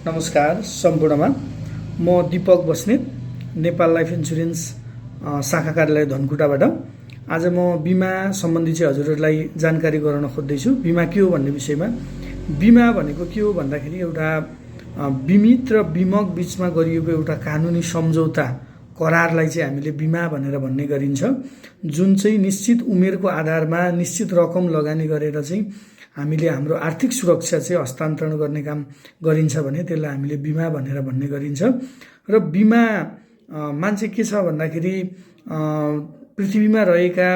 नमस्कार सम्पूर्णमा म दीपक बस्नेत नेपाल लाइफ इन्सुरेन्स शाखा कार्यालय धनकुटाबाट आज म बिमा सम्बन्धी चाहिँ हजुरहरूलाई जानकारी गराउन खोज्दैछु। बिमा के हो भन्ने विषयमा। बिमा भनेको के हो भन्दाखेरि एउटा बिमित र बिमक बीचमा गरिएको एउटा कानुनी सम्झौता करारलाई चाहिँ हामीले बिमा भनेर भन्ने गरिन्छ, जुन चाहिँ निश्चित उमेरको आधारमा निश्चित रकम लगानी गरेर चाहिँ हामीले हाम्रो आर्थिक सुरक्षा चाहिँ हस्तान्तरण गर्ने काम गरिन्छ भने त्यसलाई हामीले बिमा भनेर भन्ने गरिन्छ। र बिमा मान्छे के छ भन्दाखेरि पृथ्वीमा रहेका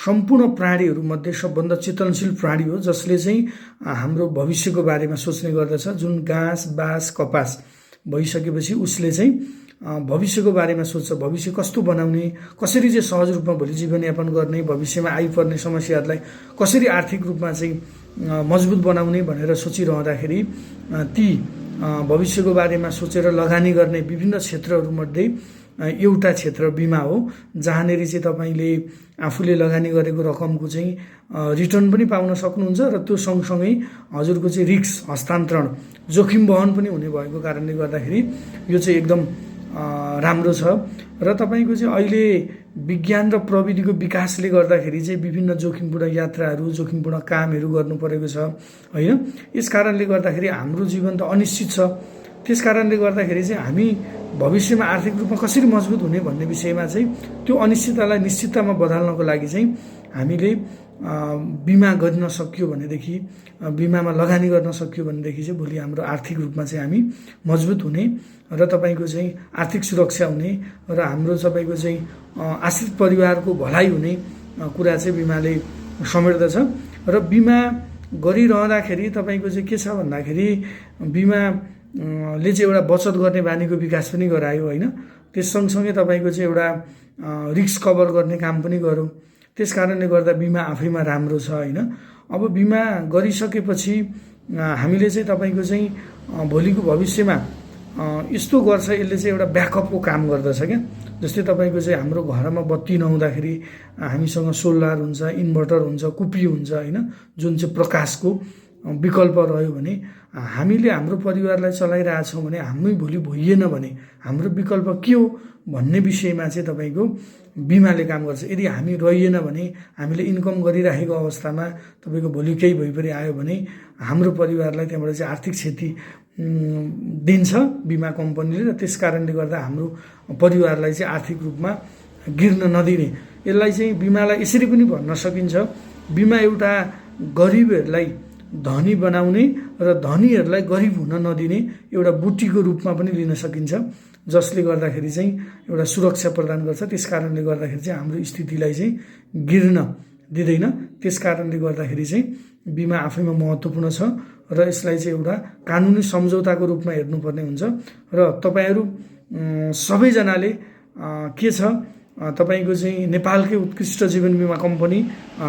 सम्पूर्ण प्राणीहरूमध्ये सबभन्दा चेतनशील प्राणी हो, जसले चाहिँ हाम्रो भविष्यको बारेमा सोच्ने गर्दछ। जुन घाँस बाँस कपास भइसकेपछि उसले चाहिँ भविष्यको बारेमा सोच्छ, भविष्य कस्तो बनाउने, कसरी चाहिँ सहज रूपमा भोलि जीवनयापन गर्ने, भविष्यमा आइपर्ने समस्याहरूलाई कसरी आर्थिक रूपमा चाहिँ मजबुत बनाउने भनेर सोचिरहँदाखेरि ती भविष्यको बारेमा सोचेर लगानी गर्ने विभिन्न क्षेत्रहरूमध्ये एउटा क्षेत्र बिमा हो, जहाँनेरि चाहिँ तपाईँले आफूले लगानी गरेको रकमको चाहिँ रिटर्न पनि पाउन सक्नुहुन्छ र त्यो सँगसँगै हजुरको चाहिँ रिस्क हस्तान्तरण जोखिम वहन पनि हुने भएको कारणले गर्दाखेरि यो चाहिँ एकदम राम्रो छ। र तपाईँको चाहिँ अहिले विज्ञान र प्रविधिको विकासले गर्दाखेरि चाहिँ विभिन्न जोखिमपूर्ण यात्राहरू जोखिमपूर्ण कामहरू गर्नु परेको छ होइन। यस कारणले गर्दाखेरि हाम्रो जीवन त अनिश्चित छ। त्यस कारणले गर्दाखेरि चाहिँ हामी भविष्यमा आर्थिक रूपमा कसरी मजबुत हुने भन्ने विषयमा चाहिँ त्यो अनिश्चिततालाई निश्चिततामा बदल्नको लागि चाहिँ हामीले बिमा गर्न सक्यो भनेदेखि, बिमामा लगानी गर्न सक्यो भनेदेखि चाहिँ भोलि हाम्रो आर्थिक रूपमा चाहिँ हामी मजबुत हुने र तपाईँको चाहिँ आर्थिक सुरक्षा हुने र हाम्रो तपाईँको चाहिँ आश्रित परिवारको भलाइ हुने कुरा चाहिँ बिमाले समेट्दछ। र बिमा गरिरहँदाखेरि तपाईँको चाहिँ के छ भन्दाखेरि बिमाले चाहिँ एउटा बचत गर्ने बानीको विकास पनि गरायो होइन। त्यस सँगसँगै तपाईँको चाहिँ एउटा रिस्क कभर गर्ने काम पनि गर्यो। त्यस कारणले गर्दा बिमा आफैमा राम्रो छ होइन। अब बिमा गरिसकेपछि हामीले चाहिँ तपाईँको चाहिँ भोलिको भविष्यमा यस्तो गर्छ, यसले चाहिँ एउटा ब्याकअपको काम गर्दछ क्या। जस्तै तपाईँको चाहिँ हाम्रो घरमा बत्ती नहुँदाखेरि हामीसँग सोलर हुन्छ, इन्भर्टर हुन्छ, कुपी हुन्छ होइन, जुन चाहिँ प्रकाशको विकल्प रह्यो भने हामीले हाम्रो परिवारलाई चलाइरहेछौँ भने हामी भोलि भइएन भने हाम्रो विकल्प के हो भन्ने विषयमा चाहिँ तपाईँको बिमाले काम गर्छ। यदि हामी रहिएन भने हामीले इन्कम गरिराखेको अवस्थामा तपाईँको भोलि केही भइपरि आयो भने हाम्रो परिवारलाई त्यहाँबाट चाहिँ आर्थिक क्षति दिन्छ बिमा कम्पनीले। र त्यस कारणले गर्दा हाम्रो परिवारलाई चाहिँ आर्थिक रूपमा गिर्न नदिने, यसलाई चाहिँ बिमालाई यसरी पनि भन्न सकिन्छ। बिमा एउटा गरिबहरूलाई धनी बनाउने र धनीहरूलाई गरिब हुन नदिने एउटा बुटीको रूपमा पनि लिन सकिन्छ, जसले गर्दाखेरि चाहिँ एउटा सुरक्षा प्रदान गर्छ। त्यस कारणले गर्दाखेरि चाहिँ हाम्रो स्थितिलाई चाहिँ गिर्न दिँदैन। त्यस कारणले गर्दाखेरि चाहिँ बिमा आफैमा महत्त्वपूर्ण छ र यसलाई चाहिँ एउटा कानुनी सम्झौताको रूपमा हेर्नुपर्ने हुन्छ। र तपाईँहरू सबैजनाले के छ, तपाईँको चाहिँ नेपालकै उत्कृष्ट जीवन बिमा कम्पनी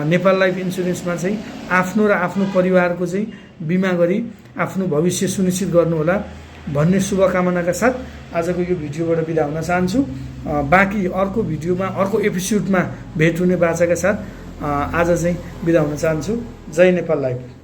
नेपाल लाइफ इन्सुरेन्समा चाहिँ आफ्नो र आफ्नो परिवारको चाहिँ बिमा गरी आफ्नो भविष्य सुनिश्चित गर्नुहोला भन्ने शुभकामनाका साथ आजको यो भिडियोबाट बिदा हुन चाहन्छु। बाँकी अर्को भिडियोमा अर्को एपिसोडमा भेट हुने बाचाका साथ आज चाहिँ बिदा हुन चाहन्छु। जय नेपाल लाइफ।